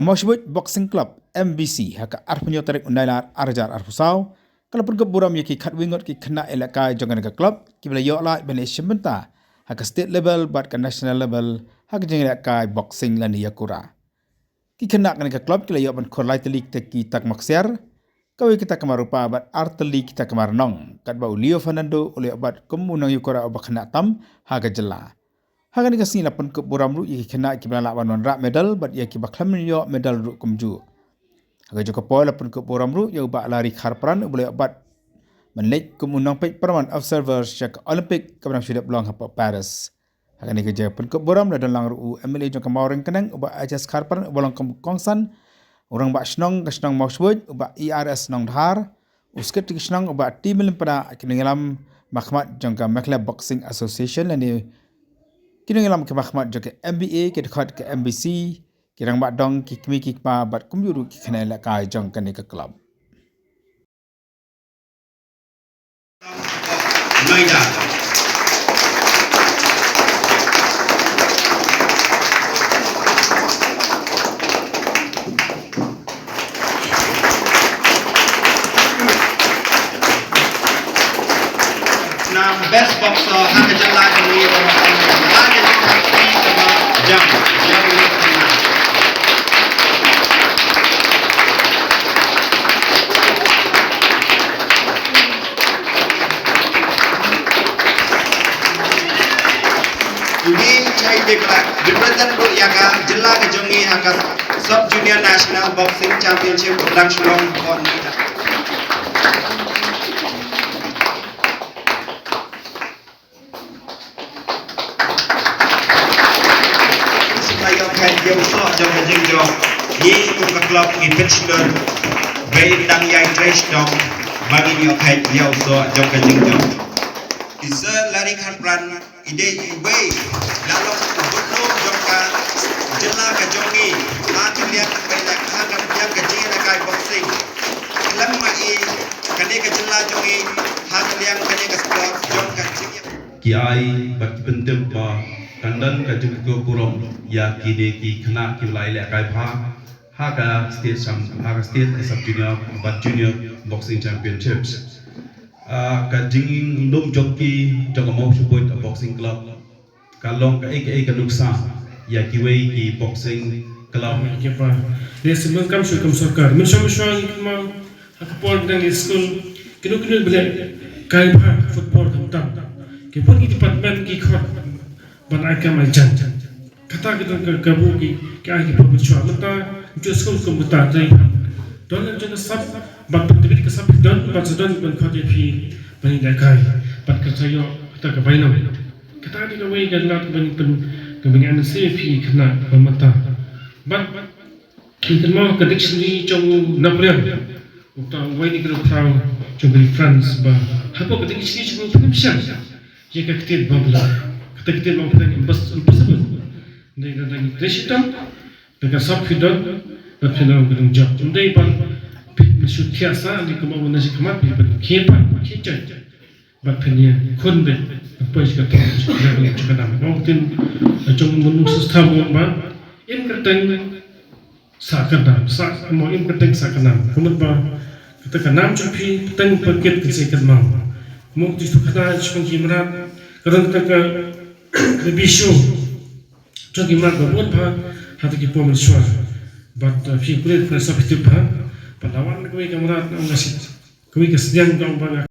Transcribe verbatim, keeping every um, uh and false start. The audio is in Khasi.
Mawshbuit Boxing Club, M B C, ha ka arphew tarik u Nailar ar hajar arphew saw, ka la pynkup burom ïa ki khatwei ngut ki khynnah ïalehkai jong kane ka club, kiba la ïoh lad ban ïashim bynta ha ka state level bad ka national level ha ka jingïalehkai boxing lane ïakura. Ki khynnah kane ka club ki la ïoh ban khur lai tylli kita ki takma ksiar, kawei ka takma rupa bad ar tylli ki takma rnong, katba u Leo Fernando u la ïoh bat kum u nongïakura uba khynnah tam ha ka jylla. Ha kane ka sngi la pynkup burom ruh ïa ki khynnah kiba la lah ban wanrah medal bad ïa kiba khlem ïoh medal ruh kumjuh. Ha kajuh ka por la pynkup burom ruh ïa u Bah Larry Kharpran uba la ïoh bat ban leit kum u nongpeit pyrman observer sha ka Olympic kaba dang shu dep long hapoh Paris. Ha kane ka jingpynkup burom la don lang ruh u M L A jong ka Mawryngkneng u Bah H S Kharpran uba long kum u kongsan, u rangbah shnong ka shnong Mawshbuit u Bah E R S Nongdhar, u Secretary ka shnong u Bah T Mylliempada, ki nongïalam ba khmat jong ka Meghalaya Boxing Association lane ki nongïalam kiba khmat jong ka M B A, ki dkhot ka M B C, ki rangbah dong, ki kmie ki kpa bad kumjuh ruh ki khynnah ïalehkai jong kane ka club. Noida. Nam best boxer ha ka jylla jong ngi, ba ka jong ngi, ba ka jong ngi, jam, jam. Uni chai de kla represent ruh ïa ka jylla ka jong ngi ha ka Sub Junior National Boxing Championship lang shlong kon. Sngewbha ïa ka ïa u soh jong ka jingjop. Ngi kum ka club ngi pynshngaiñ. Bei dang ïa trei shnong. Ba ngin ïoh ka ïa u soh jong ka jingjop. I Sir Larry Kharpran i dei iwei na long u bynriew jong ka jylla ka jong ngi. Ha ka liang ka bai la ha ka liang ka jingïalehkai boxing. Khlem ma i kane ka jylla jong ngi ha ka liang kane ka sport jong ka jingïa. Ki ai bad ki pyntip ba kan don ka jingpynkup burom ïa kine ki khynnah kiba la ïalehkai bha ha ka state sam, ha ka state sub junior bad junior boxing championships. Ah, ka jinglum jong ki jong ka Mawshbuit Boxing Club ka long kaei kaei ka nuksa ïa kiwei ki boxing club. Ki pa, ne symboh kam shu kam sorkar. Mynshuwa mynshuwa ngi kynmaw ha ka por dang ïa skul, kino kino ba leh kai bha football khamtam, ki bun ki department ki khot ban ai kam ai jan. Kata ka dang ka, ka bu ki, ki ai ki pop mynshuwa. Mynta jong skul kum mynta dei ban don jong ka sap, ban pyntbit ka sap don, ban sa don ban khot ïa phi ban ïa kai, ban ka sa ïoh kata ka bainong. Kata dei kawei ka lad ban pyn, ka ban ïa nasi phi khynnah ban mynta. Ban Ngi kynmaw ka dictionary jong u Napoleon. Uta uwei na ki riewphraw jong ka ri France ba hapoh ka dictionary jong u phin ym shem ïa ka ktien Babylon. Kata ka ktien Babylon impossible. Dei ka dang dei shitom da ka sap phi don bad phin ong ka dang jop. Ym dei ban phi shu thiah sa, dei kumba u na shi khmat phi ban khie pat khie jop. Bad phin ïa khun beit ban poi sha ka thong, sha ka nam, sha ka nam. Mo ktien jong u Nongshun Sastha mo ba im kyrteng sah ka nam, sah mo im kyrteng sah ka nam. Ka mut ba kata ka nam jong phi teng ba kit ka jingkynmaw. Mo ktien shu khana sha ki mrad, ka don kata ka, ka bishu jong ki mrad ba bun bha ha ta ki por mynshuwa. Bad, uh, phi kulit phi sah phi tip bha. Bad la wan kawei ka mrad na ong nga shi Kawei ka sniang ka ong ba nga